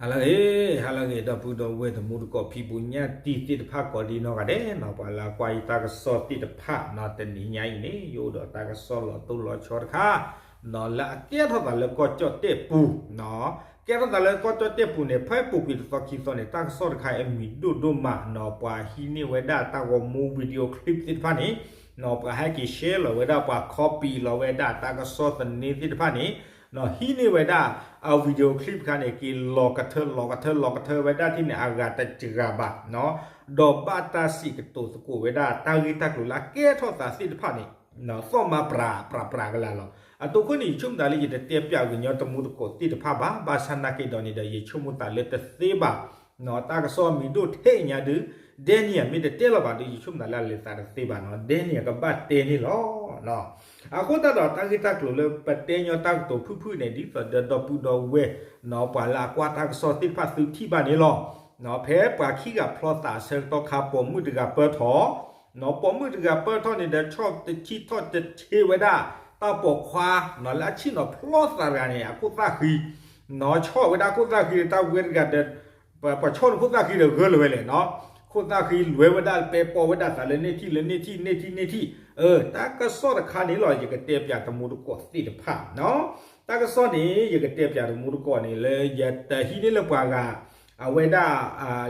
ဟါလၢအဂ့ၤ, ဟါလၢအဂ့ၤ ဒီပုၢ်ဒီဝဲၢ်တံၤသကိး ဖံးဘူးညၣ်တံၢ်သ့ၣ်တဖၣ် ကိးဒံနီၢ်ဂၤဒဲးနီၤ, ပှၤလၢအကွၢ်ယတၢ်ကစီၣ်သ့ၣ်တဖၣ်နီၤ, တနံၤညါအံၤန့ၣ် ယအိၣ်ဒီးတၢ်ကစီၣ်လီၤတိၢ်လီၤဆီတခါနီၤ, လၢအကဲထီၣ်သးလၢကီၢ်ကၠီၣ်တဲၣ်ပူၤနီၤ, ကဲထီၣ်သးလၢကီၢ်ကၠီၣ်တဲၣ်ပူၤန့ၣ် ဖဲပူၤကွံာ်တသီခံသီန့ၣ် တၢ်ကစီၣ်တခါအံၤအမံၤဒိၣ်ဒိၣ်မးနီၤ, ပှၤဟံးန့ၢ်ဝဲဒၣ်တၢ်ဂီၤမူ video clip သ့ၣ်တဖၣ်န့ၣ်နီၤ, ပှၤဟဲက့ၤ share လီၤဝဲဒၣ်, ပှၤ copy လီၤဝဲဒၣ်တၢ်ကစီၣ်သန့သ့ၣ်တဖၣ်န့ၣ်နီၤ, ဟံးန့ၢ်ဝဲဒၣ်အ video clip တခါန့ၣ် က့ၤလီၤကထၢလီၤကထၢလီၤကထၢဝဲဒၣ်ထဲန့ၣ် အဂၤတစှၤဘၣ်နီၤ, ဒီးဘၣ်တၢ်စံးကတိၤသကိးဝဲဒၣ် တၢ်ဂ့ၢ်တၢ်ကျိၤလၢအကဲထီၣ်သးသ့ၣ်တဖၣ်န့ၣ် သီၣ်မါပြးပြးပြးကလာ်လီၤ. အတိခိၣ်န့ၣ် ယဆိကမိၣ်သးလၢယတတဲပၠးကညီတံၤသကိးသ့ၣ်တဖၣ်ဘၣ်, ဘၣ်ဆၣ်နာ်က့ဒီးန့ၣ်ဒီး ယဆိကမိၣ်သးလၢတသ့ဘၣ်နီၤ, တၢ်ကစီၣ်မံၤဒိၣ်ထဲအံၤညါဒုး Daniel မ့ၢ်တတဲလီၤဘၣ်ဒီး ယဆိကမိၣ်သးလၢအလဲၤသးတသ့ဘၣ်နီၤ, Daniel ကဘၣ်တဲန့ၣ်လီၤ. အဃိသတးဒီး တၢ်ဂ့ၢ်တၢ်ကျိၤလၢပတဲညီတၢ်ကတိၤဖုၣ်ဖုၣ်န့ၣ် ဒ်သိးဒီးဒီပုၢ်ဒီဝဲၢ်နီၤ, ပှၤလၢအကွၢ်တၢ်ကစီၣ်သ့ၣ်တဖၣ်သုထံၣ်ဘၣ်န့ၣ်လီၤ. ဖဲပှၤခံဂၤဖျီသးအဆၢကတီၢ်ခါ ပိာ်မုၣ်တဂၤပၢၢ်ထီၣ်နီၤ, ပိာ်မုၣ်တဂၤပၢၢ်ထီၣ်န့ၣ်ဒီး ဆီၣ်တဆံထီၣ်တဆ့ဝဲဒၣ် တၢ်ပိာ်ခွါနီၤ, လၢအဆ့ၣ်နီၤဖျီသးတဂၤန့ၣ် အခိၣ်သၣ်ဃံနီၤ, ဆီၣ်ဝဲဒၣ်ခိၣ်သၣ်ဃံဒီး တၢ်ဝဲတဂၤဒီး ပှၤဆီၣ်န့ၢ်ခိၣ်သၣ်ဃံဒီးဂၢၢ်လၢၤဝဲလဲၣ်နီၤ, ခိၣ်သၣ်ဃံလဲၤဝဲဒၣ် ပဲပိာ်ဝဲဒၣ်သးလၢန့ၢ်ထံၣ်လၢန့ၢ်ထံၣ် န့ၢ်ထံၣ်န့ၢ်ထံၣ်, အၢ တၢ်ကစီၣ်တခါန့ၣ်လီၤ ယကတဲပၠးတံၤသကိးသ့ၣ်တဖၣ်နီၤ, တၢ်ကစီၣ်န့ၣ် ယကတဲပၠးတံၤသကိးန့ၣ် လၢယတဟံးန့ၢ်လၢပှၤဂၤ အဝဲဒၣ်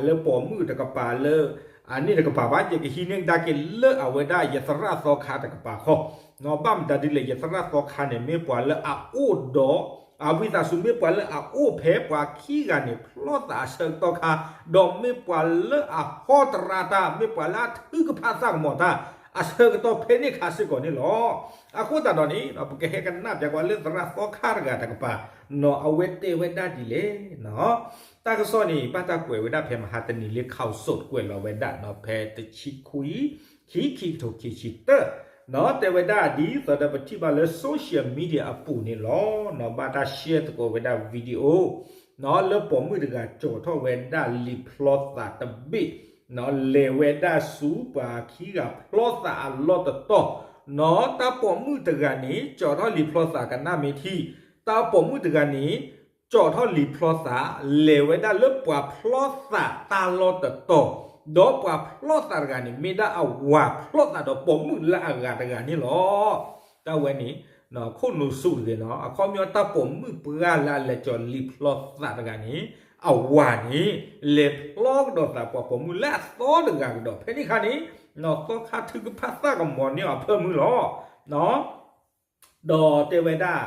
လၢပိာ်မုၣ်တကပၤလၢ အန့ၣ်တကပၤဘၣ်, ယကဟံးန့ၢ်ကဒါက့ၤလၢအဝဲဒၣ်ယသရၣ်သီခါတကပၤဃီနီၤ, ဘၣ်မတၤဒ်လဲၣ် ယသရၣ်သီခါန့ၣ် မ့ၢ်ပှၤလၢအအိၣ်ဒီး အဝံသးစူၤ မ့ၢ်ပှၤလၢအအိၣ်ဖဲပှၤခံဂၤန့ၣ် ဖျီသးအဆၢကတီၢ်ခါ, ဒီးမ့ၢ်ပှၤလၢအဟီတရါတၢ်, မ့ၢ်ပှၤလၢအထုကဖၣ်သၣ်ကမီၤတၢ် အဆၢကတီၢ်ဖဲန့ၣ်ခါစ့ၢ်ကီးန့ၣ်လီၤ. အဃိသတးဒီးန့ၣ် ပကဟဲကနၣ်ပၠးကွၢ်လၢသရၣ်သီခါတဂၤတကပၤနီၤ, အဝဲတဲဝဲဒၣ်ဒ်လဲၣ်နီၤ, တၢ်ကစီၣ်န့ၣ် ဘၣ်တၢ်ကွဲးဝဲဒၣ်ဖဲမဟါတနံၤလၢ ခီးစိး ကွဲးလီၤဝဲဒၣ်နီၤ, ဖဲတဆံခွံ ခံ ခံကထိခံဆံတၢနီၤ, တဲဝဲဒၣ်ဒ်သိးဒီးပထံၣ်ဘၣ်လၢ social media အပူၤန့ၣ်လီၤနီၤ, ဘၣ်တၢ် share သကိးဝဲဒၣ် video နီၤ, လၢပိာ်မုၣ်တဂၤကၠီၤထီၣ်ဝဲဒၣ်လံာ်ဖျီသးတဘ့ၣ်နီၤ, လဲၤဝဲဒၣ်ဆူပှၤခံဂၤဖျီသးအလီၢ်တတီၤနီၤ, တၢ်ပိာ်မုၣ်တဂၤန့ၣ် ကၠီၤထီၣ်လံာ်ဖျီသးကနၣ်မ့ၢ်ထံ, တၢ်ပိာ်မုၣ်တဂၤန့ၣ် ကၠီၤထီၣ်လံာ်ဖျီသး လဲၤဝဲဒၣ်လၢပှၤဖျီသးတၢ်လီၢ်တတီၤ, ဒီးပှၤဖျီသးတဂၤန့ၣ် မ့ၢ်ဒၣ်အဝၤဖျီသးဒီးပိာ်မုၣ်လၢအဂၤတဂၤန့ၣ်လီၤ. တၢ်ဝဲန့ၣ် ခိၣ်နူာ်ဆူၣ်တဂ့ၤနီၤ, အခီပညီတၢ်ပိာ်မုၣ်ပှၢ်လၢအလဲၤကၠီၤလံာ်ဖျီသးတဂၤန့ၣ် အဝၤန့ၣ် လဲၤဖျီကဒီးသးပှၤပိာ်မုၣ်လၢအသီတဂၤကဒီး ဖဲန့ၣ်ခါန့ၣ်နီၤ, သီခါထုကဖၣ်သၣ်ကမီၤန့ၢ်အီၤအဖၢမုၢ်လီၤ. ဒီးတဲဝဲဒၣ်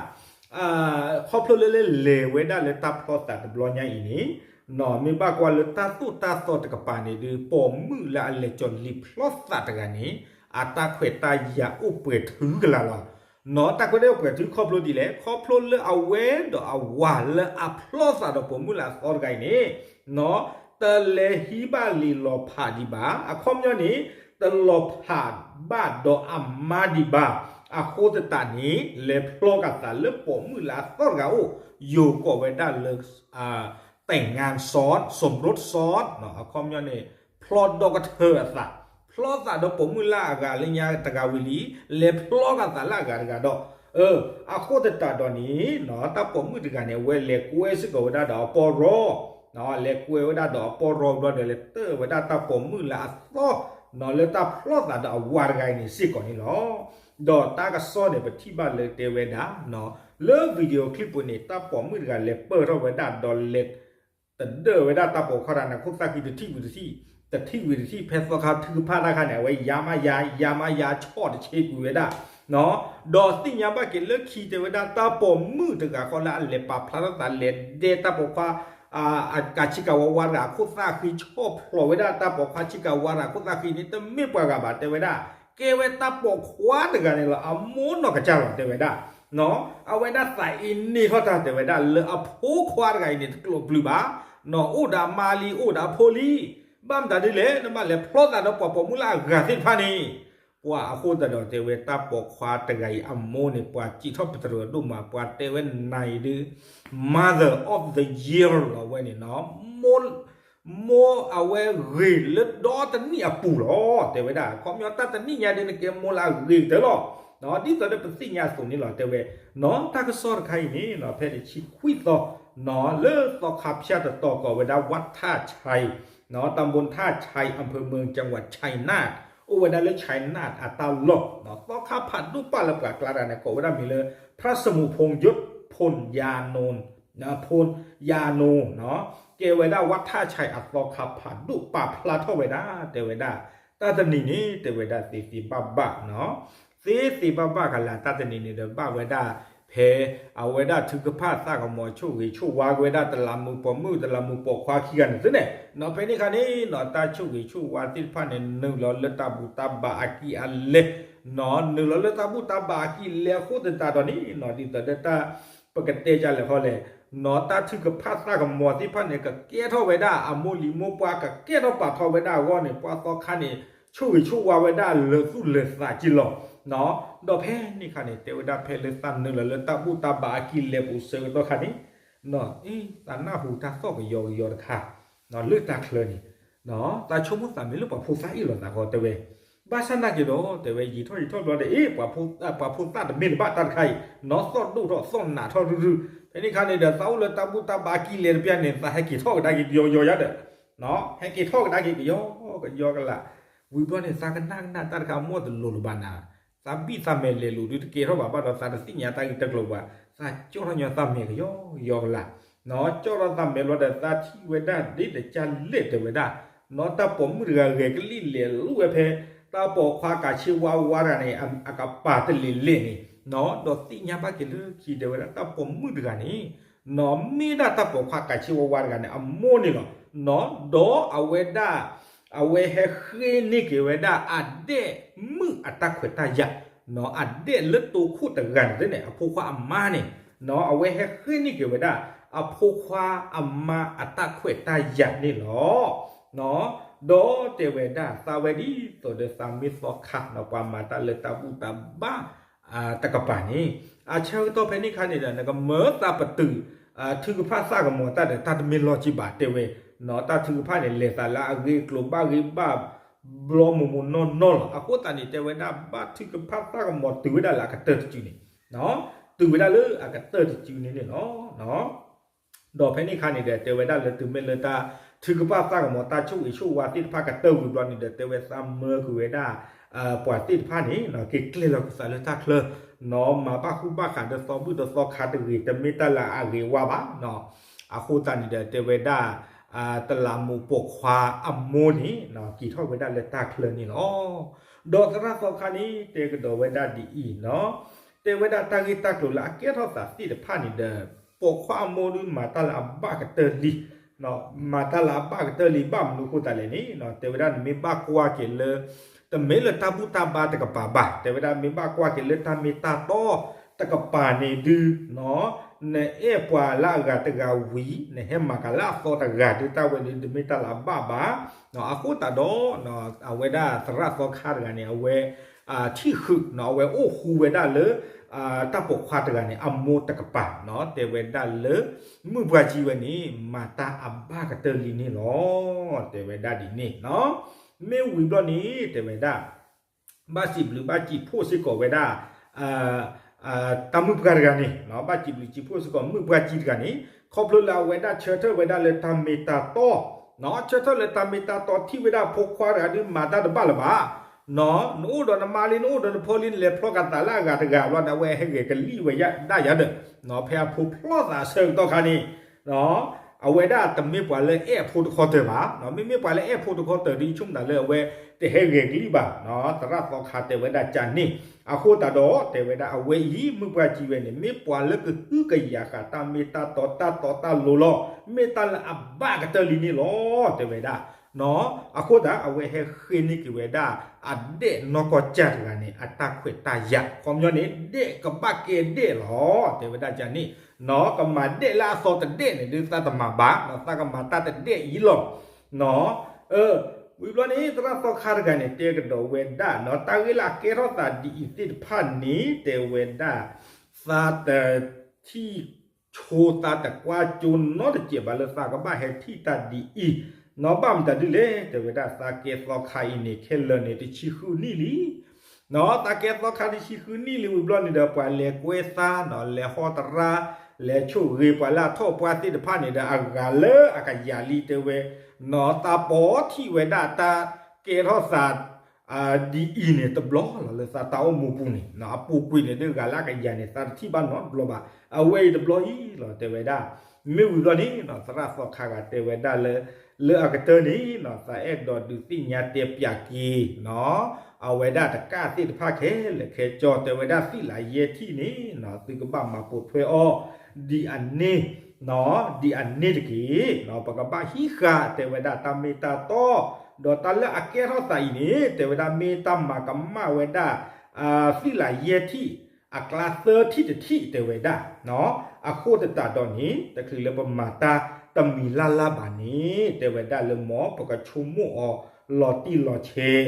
ခီဖျိလၢလဲၤဝဲဒၣ်လၢတၢ်ဖျီသးတဘျီညါအံၤန့ၣ်နီၤ, မ့ၢ်ဘၣ်ကွၢ်လၢတၢ်သိၣ်တၢ်သီတကပၤန့ၣ်ဒုး ပိာ်မုၣ်လၢအလဲၤကၠီၤလံာ်ဖျီသးတဂၤန့ၣ် အတၢ်ခွဲးတၢ်ယာ်အိၣ်ပှဲၤထုကလာ်လီၤ. တၢ်ခွဲးတၢ်ယာ်အိၣ်ပှဲၤထုခီဖျိဒ်လဲၣ်, ခီဖျိလၢအဝဲဒီးအဝၤလၢအဖျီသးဒီးပိာ်မုၣ်လၢအသီတဂၤအံၤန့ၣ်နီၤ, တလဲၤဟံးဘၣ်လံာ်လီၤဖးဒံးဘၣ်, အခီပညီန့ၣ် တလီၤဖးဘၣ်ဒီးအမါဒံးဘၣ်, အဃိသတးန့ၣ် လဲၤဖျီက့ၤသးလၢပိာ်မုၣ်လၢအသီတဂၤအအိၣ်, ယိၤကိးဝဲဒၣ်လၢ แต่งงานซ้อน สมรสซ้อนနီၤ, အခီပညီန့ၣ် ဖျီဒီကထၢအသး, ဖျီသးဒီးပိာ်မုၣ်လၢအဂၤလၢညါတဂၤဝံၤလံ, လဲၤဖျီက့ၤသးလၢအဂၤတဂၤဒီး, အဃိသတးဒီးန့ၣ်နီၤ, တၢ်ပိာ်မုၣ်တဂၤန့ၣ် အဝဲလဲၤကွဲစ့ၢ်ကီးဝဲဒၣ်ဒီးအပီၢ်ရီ, လဲၤကွဲဝဲဒၣ်ဒီးအပီၢ်ရီဘျီဒီး လဲၤတၢၢ်ဝဲဒၣ်တၢ်ပိာ်မုၣ်လၢအသီနီၤ, လၢတၢ်ဖျီသးဒီးအဝၤတဂၤအံၤန့ၣ်စ့ၢ်ကီးန့ၣ်လီၤ. ဒီးတၢ်ကစီၣ်န့ၣ် ပထံၣ်ဘၣ်လၢတဲဝဲဒၣ်နီၤ, လၢ video clip ပူၤန့ၣ် တၢ်ပိာ်မုၣ်တဂၤလဲၤပၢၢ်ထီၣ်ဝဲဒၣ်ဒီးလဲၤ တဒၢၣ်ဝဲဒၣ်တၢ်ပိာ်ခွါတဂၤန့ၣ် ခိၣ်သၣ်ဃံတထံၣ်ဝံၤတထံၣ်, တထံၣ်ဝံၤတထံၣ်, ဖဲသီခါထုကဖၣ်တၢ်ခါန့ၣ် အဝဲယါမးယါ, ယါမးယါ ဆီၣ်တဆ့ကွံာ်ဝဲဒၣ်နီၤ, ဒီးသ့ၣ်ညါဘၣ်က့ၤလၢခံတဲဝဲဒၣ် တၢ်ပိာ်မုၣ်တဂၤဃီလၢအလဲၤပာ်ဖျါထီၣ်သး လဲၤဒဲတၢ်ပိာ်ခွါ အကၤဆ့ကၤဝါဝါတဂၤ အခိၣ်သၣ်ဃံ ဆီၣ်ဖျိးဝဲဒၣ်တၢ်ပိာ်ခွါဆ့ကၤဝါတဂၤ အခိၣ်သၣ်ဃံန့ၣ် တမ့ၢ်ပှၤဂၤဘၣ် တဲဝဲဒၣ်, ကဲဝဲတၢ်ပိာ်ခွါတဂၤန့ၣ်လီၤ, အမိၢ်နီၢ်ကစၢ်လီၤ တဲဝဲဒၣ်နီၤ, အဝဲဒၣ်သးအ့န့ၢ်ထီၣ်တၢ် တဲဝဲဒၣ် လၢအဖိခွါတဂၤအံၤန့ၣ် တကျိးပျုၤဘၣ်နီၤ, အိၣ်ဒီးအမါလံ အိၣ်ဒီးအဖိလံ, ဘၣ်မတၤဒ်လဲၣ် နဘၣ်လဲၤဖျီသးဒီးပှၤပိာ်မုၣ်လၢအဂၤသ့ၣ်တဖၣ်န့ၣ် ပှၤအဃိသတးဒီးတဲဝဲ တၢ်ပိာ်ခွါတဂၤအံၤအမိၢ်န့ၣ် ပှၤစံးထီၣ်ပတြၢၤဒိၣ်မး ပှၤတဲဝဲနၤအံၤဒုး Mother of the Year လီၤဝဲန့ၣ်နီၤ, မိၢ် မိၢ်အဝဲဂ့ၤလၢဒီတနံၣ်အပူၤလီၤ တဲဝဲဒၣ်, ခီပညီတၢ်တနံၣ်ညါဒ်နကဲမိၢ်လၢအဂ့ၤကတၢၢ်လီၤ, ဒ်သိးဒီးပသ့ၣ်ညါအသိးန့ၣ်လီၤ တဲဝဲနီၤ, တၢ်ကစီၣ်တခါအံၤန့ၣ်နီၤ ဖဲတဆံခွံသီ လၢသီခါဖၠၣ်တတီၤကိးဝဲဒၣ် ဝၣ်ထၣ်ခၠဲး, တၢ်ဘိထၣ်ခၠဲး အဖၢမုၢ် ကဝး ခၠဲးနၢ်, အိၣ်ဝဲဒၣ်လၢ ခၠဲးနၢ် အတၢ်လီၢ်, သီခါဖးဒိၣ်ပၢ်လၢပှၤကျါတဂၤန့ၣ် ကိးဝဲဒၣ်မံၤလၢ พระสมุพงษ์ยศ พลยานนท์ พลยานนท์ ကဲဝဲဒၣ်ဝၣ်ထၣ်ခၠဲးအသီခါဖးဒိၣ် ပာ်ဖျါထီၣ်ဝဲဒၣ် တဲဝဲဒၣ် တၢ်တနံၤန့ၣ် တဲဝဲဒၣ်သ့သ့ဘၣ်ဘၣ်, သ့သ့ဘၣ်ဘၣ်ကလာ် တၢ်တနံၤန့ၣ်ဒီး ဘၣ်ဝဲဒၣ် ဖဲအဝဲဒၣ်ထုကဖၣ်သၣ်ကမီၤ ဆိၣ်ဂ့ၤဆိၣ်ဝါက့ၤဝဲဒၣ် တလးမူးပိာ်မုၣ် တလးမူးပိာ်ခွါခံဂၤန့ၣ်သ့န့ၣ်, ဖဲန့ၣ်ခါန့ၣ် တၢ်ဆိၣ်ဂ့ၤဆိၣ်ဝါသ့ၣ်တဖၣ်န့ၣ် နုာ်လီၤလၢတၢ်ဘူၣ်တၢ်ဘါအကံၢ်အလဲ, နုာ်လီၤလၢတၢ်ဘူၣ်တၢ်ဘါအကံၢ်အလဲအဃိသတးဒီးန့ၣ် ဒ်သိးဒီးတၢ် ပကတဲဒ်လဲၣ်ဃီလဲၣ်, တၢ်ထုကဖၣ်သၣ်ကမီၤသ့ၣ်တဖၣ်န့ၣ် ကကဲထီၣ်ဝဲဒၣ်အမိၢ်လံၤမိၢ်ပှၢ် ကကဲထီၣ်ပာ်ထီၣ်ဝဲဒၣ်အဂီၢ်န့ၣ် ပှၤသီခါန့ၣ် ဆိၣ်ဂ့ၤဆိၣ်ဝါဝဲဒၣ်လၢာ်သူၣ်လၢာ်သးက့လီၤ. ဒီးဖဲန့ၣ်ခါန့ၣ် တဲဝဲဒၣ်ဖဲလၢသးနုာ်လီၤလၢတၢ်ဘူၣ်တၢ်ဘါအကံၢ်လဲပူၤဆၢကတီၢ်ခါန့ၣ် သးနၢ်ဟူတၢ်သီၣ်ကယီကယီတခါ လၢတၢ်ချၢန့ၣ် သးဆိကမိၣ်သးမ့ၢ်လၢပှၤဖိသၣ်အ့ၣ်လိာ်သးဃီတဲဝဲ, ဘၣ်ဆၣ်နာ်က့ၤဒီး တဲဝဲယံာ်ထီၣ်ယံာ်ထီၣ်ဘျီဒီး အ့ၣ် ပှၤဖိသၣ်တမ့ၢ်တဘၣ်တၢ်တခါအံၤ နီၢ်သီၣ်ဒိၣ်ထီၣ်သီၣ်နးထီၣ်ရုၢ်ရုၢ်, ဖဲန့ၣ်ခါန့ၣ်ဒီး သးအိၣ်လၢတၢ်ဘူၣ်တၢ်ဘါကံၢ်လဲတပျၢ်န့ၣ် သးဟဲက့ၤထီၣ်ကဒါက့ၤကယီကယီယါဒီး ဟဲက့ၤထီၣ်ကဒါက့ၤကယီကယီကလာ်, ဝံၤဘျီန့ၣ် သးကနၣ်ကနၣ်တၢ်တခါအမိၢ်တလိၤလၢၤဘၣ်နၤ, သးဘံၣ်သးမဲာ်လဲၤလိာ်ဒုးတကဲထီၣ်ဘၣ်ဘၣ်ဒီး သးတသ့ၣ်ညါတၢ်ဂ့ၢ်တၢ်ကျိၤဘၣ်, သးကၠီၣ်ထီၣ်ညီသးမဲာ်ကယီကယီကလာ် နီၢ်ကၠီၣ်ထီၣ်သးမဲာ်ဘျီဒီး သးထံၣ်ဝဲဒၣ်ဒ်တကၢ်လဲၣ်တဲဝဲဒၣ်, နီၢ်တၢ်ပိာ်မုၣ်တဂၤဂဲၤကလံၣ်လဲၤလူၤဝဲဖဲ တၢ်ပိာ်ခွါကးဆ့ဝါဝါတဂၤန့ၣ် အကပၤတလဲၤလဲၣ်န့ၣ်, နီၢ်ဒီးသ့ၣ်ညါဘၣ်က့ၤလၢခံတဲဝဲဒၣ် တၢ်ပိာ်မုၣ်တဂၤန့ၣ် နီၢ်မ့ၢ်ဒၣ်တၢ်ပိာ်ခွါကးဆ့ဝါဝါတဂၤန့ၣ် အမိၢ်န့ၣ်လီၤ. နီၢ်ဒီးအဝဲဒၣ် အဝဲဟဲဃ့န့ၢ်က့ၤဝဲဒၣ် အဒဲၣ်မုၣ်အတၢ်ခွဲးတၢ်ယာ်, နီၢ်အဒဲၣ်လၢတိခိၣ်တဂၤန့ၣ်သ့န့ၣ် အဖိခွါအမါန့ၣ်, နီၢ်အဝဲဟဲဃ့န့ၢ်က့ၤဝဲဒၣ် အဖိခွါအမါအတၢ်ခွဲးတၢ်ယာ်န့ၣ်လီၤ. နီၢ်ဒီးတဲဝဲဒၣ် သးဝဲဒ်သိးဒီးသးမ့ၢ်သီခါ နီၢ်ပှၤမၤတၢ်လၢတၢ်ဘူၣ်တၢ်ဘါ တကပၤန့ၣ်, အဆၢကတီၢ်ဖဲန့ၣ်ခါန့ၣ်ဒီး နကမၢသးပတုာ် ထုကဖၣ်သၣ်ကမီၤတၢ်ဒီး တၢ်တမ့ၢ်လီၤက့ၤဘၣ်တဲဝဲ, နီၢ်တၢ်ထုကဖၣ်န့ၣ် လဲၤသးလၢအဂ့ၢ်အကျိၤဘၣ်ဂ့ၢ်ဘၣ်ဘျီမိၢ်မိၢ်နီၢ်နီၢ်လီၤ. အဃိသတးန့ၣ် တဲဝဲဒၣ်ဘၣ်ထုကဖၣ်သၣ်ကမီၤတုၤဝဲဒၣ်လၢအကတၢၢ်တစုန့ၣ်, တုၤဝဲဒၣ်လၢအကတၢၢ်တစုန့ၣ်န့ၣ်လီၤ. ဒီးဖဲန့ၣ်ခါန့ၣ်ဒီး တဲဝဲဒၣ်လၢတုၤမ့ၢ်လၢတၢ်ထုကဖၣ်သၣ်ကမီၤ တၢ်ဆိၣ်ဂ့ၤဆိၣ်ဝါသ့ၣ်တဖၣ်ကတၢၢ်ဝံၤဘျီန့ၣ်ဒီး တဲဝဲသးမၢကွံာ်ဝဲဒၣ် ပှၤသ့ၣ်တဖၣ်န့ၣ် က့ၤကျဲလီၤက့ၤသးလၢတၢ်ချၢ, နီၢ်မၤဘၣ်ဃူဘၣ်ဃးဒီးသီဘူၣ်ဒီးသီခါတဂ့ၤ တမ့ၢ်တၢ်လၢအဂ့ၤဝါဘၣ်. အဃိသတးန့ၣ်ဒီး တဲဝဲဒၣ် တလးမူးပိာ်ခွါအမိၢ်န့ၣ် က့ၤထီၣ်ဝဲဒၣ်လၢတၢ်ချၢန့ၣ်လီၤ. ဒီးသရၣ်သီခါန့ၣ် တဲကဒီးဝဲဒၣ်ဒ်အံၤ, တဲဝဲဒၣ်တၢ်ဂ့ၢ်တၢ်ကျိၤလၢအကဲထီၣ်သးသ့ၣ်တဖၣ်န့ၣ်ဒီး ပိာ်ခွါအမိၢ်ဒုးမၤတၢ်လၢအဘၣ်ကတၢၢ်လံ, မၤတၢ်လၢအဘၣ်ကတၢၢ်လံ ဘၣ်မနုၤအဃိသတးလဲၣ်န့ၣ် တဲဝဲဒၣ်နမ့ၢ်ဘၣ်ကွၢ်က့ၤလၢ တမ့ၢ်လၢတၢ်ဘူၣ်တၢ်ဘါတကပၤဘၣ်, တဲဝဲဒၣ်မ့ၢ်ဘၣ်ကွၢ်က့ၤလၢတၢ်မ့ၢ်တၢ်တီတကပၤန့ၣ်ဒုး နအဲၣ်ပှၤလၢအဂၤတဂၤဝံၤ နဟဲမၤကၤလၢအသီတဂၤဒုး တၢ်ဝဲန့ၣ် တမ့ၢ်တၢ်လၢအဘၣ်ဘၣ်. အဃိသတးဒီး အဝဲဒၣ်သရၣ်သီခါတဂၤန့ၣ် အဝဲ ထံၣ်ဃုာ် အဝဲအိၣ်ဃူဝဲဒၣ်လၢ တၢ်ပိာ်ခွါတဂၤန့ၣ် အမိၢ်တကပၤ တဲဝဲဒၣ်လၢ မုၢ်ပှၢ်ကံဝဲန့ၣ် မၤတၢ်အဘၣ်ကတၢၢ်လံန့ၣ်လီၤ. တဲဝဲဒၣ်ဒ်န့ၣ် မ့ၢ်ဝံၤဘျီန့ၣ် တဲဝဲဒၣ် ဘၣ်စံးဘျုးဘၣ်စံးဖှိၣ်စ့ၢ်ကီးဝဲဒၣ် တၢ်မုၣ်ပှၢ်တဂၤန့ၣ် ဘၣ်စံးဘျုးစံးဖှိၣ်စ့ၢ်ကီး မုၣ်ပှၢ်ကံတဂၤန့ၣ် ခီဖျိလၢအဝဲဒၣ်ဆၢထၢၣ်ဝဲဒၣ်လၢတၢ်မ့ၢ်တၢ်တီ, ဆၢထၢၣ်လၢတၢ်မ့ၢ်တၢ်တီ ထံၣ်ဝဲဒၣ်ဖိခွါတဂၤဒုးမၤတၢ်တဘၣ်လၢၤဘၣ်, နအိၣ်ဒီးနမါလံ နအိၣ်ဒီးနဖိလံ နလဲၤဖျီကသးလၢအဂၤတဂၤဘျီန့ၣ် အဝဲဟဲဂဲၤကလံၣ်ဝဲဒၣ်ယၤဒီး ဖဲအဖိဖျီသးအဆၢကတီၢ်ခါန့ၣ် အဝဲဒၣ်တမ့ၢ်ပှၤလၢအဲၣ်အဖိတခီတၢၤဘၣ်, မ့မ့ၢ်ပှၤလၢအဲၣ်ဖိတခီတၢၤဒ်ဆိကမိၣ်တၢ်လၢအဝဲတဟဲဂဲၤကလံၣ်ဘၣ်, သရၣ်သီခါတဲဝဲဒၣ်ကန့ၣ် အဃိသတးဒီး တဲဝဲဒၣ်အဝဲအံၤ မုၣ်ပှၢ်ကံဝဲန့ၣ် မ့ၢ်ပှၤလၢကဟုကယာ်ဃာ်တၢ်မ့ၢ်တၢ်တီ တၢ်တီတၢ်လိၤလီၤ, မ့ၢ်တၢ်လၢအဘၣ်ကတၢၢ်လံန့ၣ်လီၤ တဲဝဲဒၣ် အဃိသတး အဝဲဟဲဃ့န့ၢ်က့ၤဝဲဒၣ် အဒဲၣ်နီၢ်ကီၢ်ကၢ်တဂၤန့ၣ် အတၢ်ခွဲးတၢ်ယာ် ခီပညီန့ၣ် ဒဲၣ်ကဘၣ်ကဲဒဲၣ်လီၤ တဲဝဲဒၣ်ကန့ၣ်, ကမၤဒဲၣ်လၢအသီတဒဲၣ်န့ၣ်ဒုး သးတမၤဘၣ်, သးကမၤတၢ်တဒဲၣ်အံၤလီၤ. ဝံၤဘျီန့ၣ် သရၣ်သီခါတဂၤန့ၣ် တဲကဒီးဝဲဒၣ် တၢ်ဂ့ၢ်လၢအကဲထီၣ်သးဒ်အံၤသ့ၣ်တဖၣ်န့ၣ် တဲဝဲဒၣ် သးတထံၣ် ဆိသးတကွၢ်ကၠိနီတစဲးဘၣ်လၢသးကဘၣ်ဟဲထံၣ်တၢ်ဒ်အံၤ, နီၢ်ဘၣ်မတၤဒ်လဲၣ် တဲဝဲဒၣ်သးကဲသီခါအံၤန့ၣ် ခဲလၢာ်န့ၣ် တဆံဃုနံၣ်လံ, နီၢ်သးကဲသီခါတဆံဃုနံၣ်လံ ဝံၤဘျီန့ၣ်ဒီး ပှၤလဲၤကွဲသး နီၢ်လဲၤဟီၣ်သရၣ် လဲၤဆိၣ်ဂ့ၤပှၤလၢအထီၣ်ပှၢ်သ့ၣ်တဖၣ်န့ၣ်ဒီး အဂၤလၢအကယၤလံတဲဝဲ, နီၢ်သးပီထံၣ်ဝဲဒၣ်တၢ်ကဲထီၣ်သး ဒ်အံၤန့ၣ်တဘျီလီၤ လၢသးတၢ်အိၣ်မူပူၤန့ၣ်, အပူၤကွံာ်န့ၣ်ဒ်ဂၤလၢအကယၤန့ၣ် သးတထံၣ်ဘၣ်နီတဘျီဘၣ်, အဝဲအံၤတဘျီအံၤလီၤ တဲဝဲဒၣ်. မ့ၢ်ဝံၤဘျီန့ၣ် သရၣ်သီခါဂၤတဲဝဲဒၣ်လၢ လၢအကတၢၢ်န့ၣ် သးအဲၣ်ဒိးဒုးသ့ၣ်ညါတဲပၠးက့ၤ အဝဲဒၣ်တကၣ်သ့ၣ်တဖၣ်ခဲလၢာ်ခဲဆ့ တဲဝဲဒၣ် သံၣ်လးယဲၢ်ထံၣ်န့ၣ် သုကဘၣ်မၤပိာ်ထွဲအီၤ ဒ်အန့ၣ် ဒ်အန့ၣ်တက့ၢ်. ပကဘၣ်ဟံးဃာ် တဲဝဲဒၣ် တၢ်မ့ၢ်တၢ်တီ, ဒီးတၢ်လၢအကဲထီၣ်သးအံၤန့ၣ် တဲဝဲဒၣ်မ့ၢ်တၢ်မၤကမၣ်ဝဲဒၣ် သံၣ်လးယဲၢ်ထံၣ် အကျါသၢထံၣ်တထံၣ် တဲဝဲဒၣ်. အဃိသတးဒီးန့ၣ် တချုးလၢပမၤတၢ်တမံၤလၢ်လၢ်ဘၣ်န့ၣ် တဲဝဲဒၣ်လၢ မ်ပကဆိကမိၣ်အီၤလီၤတံၢ်လီၤဆဲး,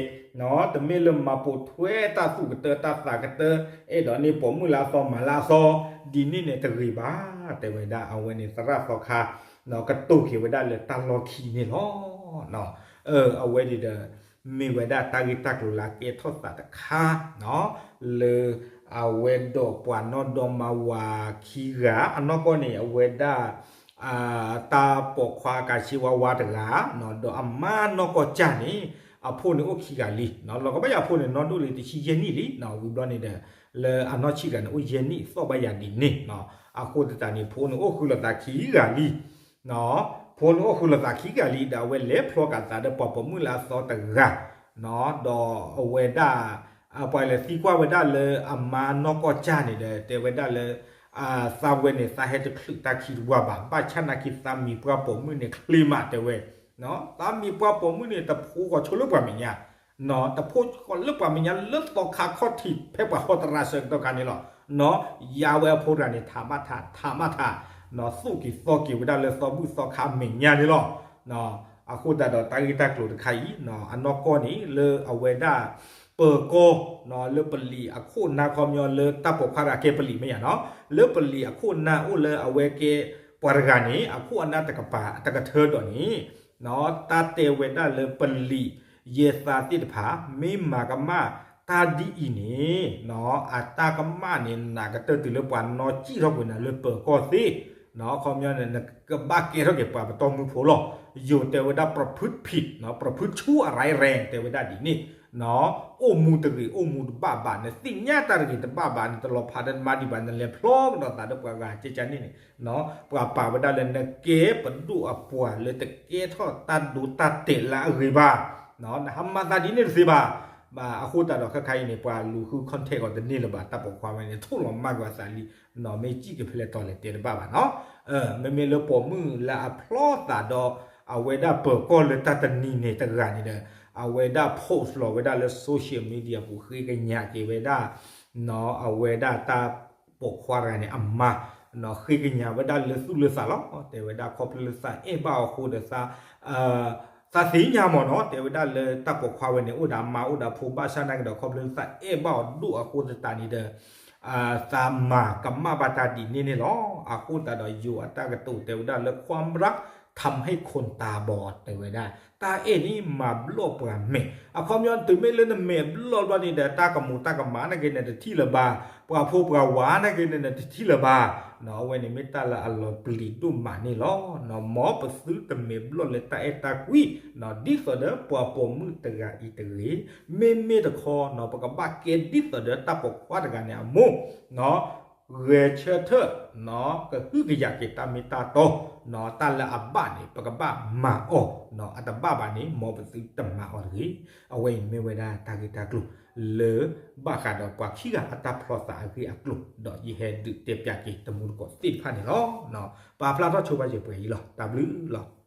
တမ့ၢ်လၢမၤပိာ်ထွဲတၢ်သူၣ်ကတၢတၢ်သးကတၢ အဲၣ်ဒိးန့ၢ်ပိာ်မုၣ်လၢအသီမၤလၢအသီ ဒ်န့ၣ်န့ၣ်တဂ့ၤဘၣ် တဲဝဲဒၣ်. အဝဲန့ၣ်သရၣ်သီခါ ကတိၤက့ၤဝဲဒၣ်လၢတၢ်လီၢ်ခံန့ၣ်လီၤ. အဝဲန့ၣ်ဒီး မ့ၢ်ဝဲဒၣ်တၢ်ဂ့ၢ်တၢ်ကျိၤလၢအကဲထီၣ်သးတခါ လၢအဝဲဒီးပှၤနီၢ်ဒီမါဝၤခံဂၤ အနီၢ်ကီၢ်န့ၣ် အဝဲဒၣ် တၢ်ပိာ်ခွါကးဆ့ဝါဝါတဂၤ ဒီးအမါနီၢ်ကီၢ်ကၢ်န့ၣ် အဖိန့ၣ်အိၣ်ခံဂၤလံ. လီၤကဘၣ်ယၤအဖိန့ၣ် နီၢ်ဒိၣ်လံတဆံယဲၢ်နံၣ်လံ. ဝံၤဘျီန့ၣ်ဒီး လၢအနီၢ်ဆံးဂၤန့ၣ် အိၣ်ယဲၢ်နံၣ်သီၣ်ဘၣ်ယၤဒ်န့ၣ်. အဃိသတးန့ၣ် ဖိန့ၣ်အိၣ်ဃုာ်လိာ်သးခံဂၤလံ ဖိန့ၣ်အိၣ်ဃုာ်လိာ်သးခံဂၤလံ ဒီးအဝဲလဲၤဖျီကးသးဒီးပှၤပိာ်မုၣ်လၢအသီတဂၤ ဒီးအဝဲဒၣ် ပှၤလဲၤသံကွၢ်ဝဲဒၣ်လၢအမါနီၢ်ကီၢ်ကၢ်န့ၣ်ဒီး တဲဝဲဒၣ်လၢ သးဝဲန့ၣ် သးဟဲတချုးတၢ်ခံတဝၢဘၣ်, ဘၣ်ဆၣ်နာ်က့သးမံၤပှၢ်ပိာ်မုၣ်န့ၣ်ချ့မး တဲဝဲ, သးမံၤပှၢ်ပိာ်မုၣ်န့ၣ် တဖိဃီၤဆိလၢပှၤမဲာ်ညါ တဖိဃီၤလၢပှၤမဲာ်ညါလၢသီခါခီၣ်ထံး ဖဲပှၤဟီတရၤဆၢကတီၢ်ခါန့ၣ်လီၤ. ယါဝဲအဖိတဂၤန့ၣ် ထးမးထး ထးမးထး သူၣ်က့ၤသီက့ၤဝဲဒၣ်လၢသီဘူၣ်သီခါမဲာ်ညါန့ၣ်လီၤ. အဃိသတးဒီးတၢ်ဂ့ၢ်တၢ်ကျိၤတခါအံၤ အနီၢ်ကီၢ်န့ၣ် လၢအဝဲဒၣ် ပၢၤကီၢ် လၢပလံၤအခိၣ်အနၢ် ခီပညီလၢတၢ်ပိာ်ခွါတဂၤကဲပလံၤမ့ၢ်ယါနီၤ လၢပလံၤအခိၣ်အနၢ်အိၣ်လၢအဝဲကဲပှၤတဂၤန့ၣ် အခိၣ်အနၢ်တကပၤတကထၢဒီးန့ၣ် တၢ်တဲဝဲဒၣ်လၢပလံၤယဲၢ်သးသ့ၣ်တဖၣ် မ့ၢ်မၤကမၣ်တၢ်ဒ်အံၤန့ၣ် အတၢ်ကမၣ်န့ၣ် နကတၢၢ်တုၤလၢပှၤနီၢ်စံၣ်ထီၣ်ကွံာ်နၤလၢပၢၤကီၢ်သ့ ခီပညီန့ၣ် နကဘၣ်ကဲထီၣ်က့ၤပှၤပတီၢ်မုၢ်ဖိလီၤ. ယိၤတဲဝဲဒၣ် ประพฤติผิด ประพฤติชั่วร้ายแรง တဲဝဲဒၣ်ဒ်န့ၣ် အိၣ်မူတဂ့ၤ အိၣ်မူတဘၣ်ဘၣ် နသ့ၣ်ညါတၢ်တဂ့ၤတဘၣ်ဘၣ် နတလီၤဖးဒီးနမၤဒံးဘၣ် နလဲၤဖျီကဒီးသးဒီးပှၤဂၤကဲကၢန့ၣ်န့ၣ် ပှၤပာ်ဝဲဒၣ်လၢနကဲပဒိၣ်အပှၤလၢ တကဲထီၣ်တၢ်ဒိတၢ်တဲာ်လၢအဂ့ၤဘၣ် နဟးမၤသးဒ်န့ၣ်တသ့ဘၣ်. ဘၣ်အဃိသတးဒီးခဲခါအံၤန့ၣ် ပှၤလူၤဃု contact အီၤတန့ၢ်လၢၤဘၣ် တၢ်ပိာ်ခွါဝဲန့ၣ် ထိၣ်လီၤမၢ်ကွံာ်အသးလံ နီၢ်မ့ၢ်စံၣ်က့ၤဖဲလဲၣ်တီၤလဲၣ်တဲတဘၣ်ဘၣ်နီၤ. မ့မ့ၢ်လၢပိာ်မုၣ်လၢအဖျီသးဒီး အဝဲဒၣ်ပၢၤကီၢ်လၢတၢ်တနံၤန့ၣ်တဂၤန့ၣ်ဒီး အဝဲဒၣ် post လီၤဝဲဒၣ်လၢ social media ပူၤဃ့ကညးက့ၤဝဲဒၣ် အဝဲဒၣ်တၢ်ပိာ်ခွါတဂၤန့ၣ်အမါ ဃ့ကညးဝဲဒၣ်လၢသူၣ်လၢသးလီၤ. တဲဝဲဒၣ်ခီဖျိလၢသးအဲၣ်ဘၣ်အီၤအဃိဒီး သးသ့ၣ်ညါမ့ၢ်နီၤ တဲဝဲဒၣ်လၢတၢ်ပိာ်ခွါဝဲန့ၣ် အိၣ်ဒီးအမါအိၣ်ဒီးအဖိဘၣ်ဆၣ်နာ်က့ဒီး ခီဖျိလၢသးအဲၣ်ဘၣ်အီၤဒိၣ်အဃိသတးန့ၣ်ဒီး သးမၤကမၣ်ဘၣ်တၢ်ဒ်န့ၣ်န့ၣ်လီၤ. အဃိသတးဒီးယိၤအတၢ်ကတိၤတဲဝဲဒၣ်လၢ ความรักทำให้คนตาบอด တဲဝဲဒၣ် တၢ်အဲၣ်န့ၣ်မၤဘျီၣ်ပှၤမဲာ် အခီပညီတုၤမ့ၢ်လၢနမဲာ်ဘျီၣ်ဘျီန့ၣ်ဒီး တၢ်ကမူးတၢ်ကမၣ်နာ်က့န့ၣ်တထံၣ်လၢၤဘၣ်, ပှၤဖိပှၤဝၤနာ်က့န့ၣ်န့ၣ်တထံၣ်လၢၤဘၣ်. အဝဲန့ၣ်မ့ၢ်တၢ်လၢအလီၤပျံၤဒိၣ်မးန့ၣ်လီၤ. မ်ပသုတမဲာ်ဘျီၣ်လၢတၢ်အဲၣ်တၢ်ကွံ ဒ်သိးဒီးပှၤပိာ်မုၣ်တဂၤအံၤတဂ့ၤ. မ့မ့ၢ်တခီ ပကဘၣ်ကဲဒ်သိးဒီးတၢ်ပိာ်ခွါတဂၤန့ၣ်အမိၢ် ဂဲၤဆၢထၢၣ် ကဟုကယာ်က့ၤတၢ်မ့ၢ်တၢ်တီ, တၢ်လၢအဘၣ်န့ၣ် ပကဘၣ်မၤအီၤ, အတဘၣ်ဘၣ်န့ၣ် မ်ပသုတမၤအီၤတဂ့ၤ. အဝဲအံၤမ့ၢ်ဝဲဒၣ်တၢ်ဂ့ၢ်တၢ်ကျိၤလၢ ဘၣ်ဃးဒီးပှၤခံဂၤအတၢ်ဖျီသးအဂ့ၢ်အကျိၤ ဒီးယဟဲဒုးတဲပၠးက့ၤတမူတကိးသ့ၣ်တဖၣ်န့ၣ်လီၤ. ပာ်ဖျါထီၣ်ဆိပာ်စၢၤပှဲၤအံၤလီၤ. တၢ်ဘျုးလီၤ.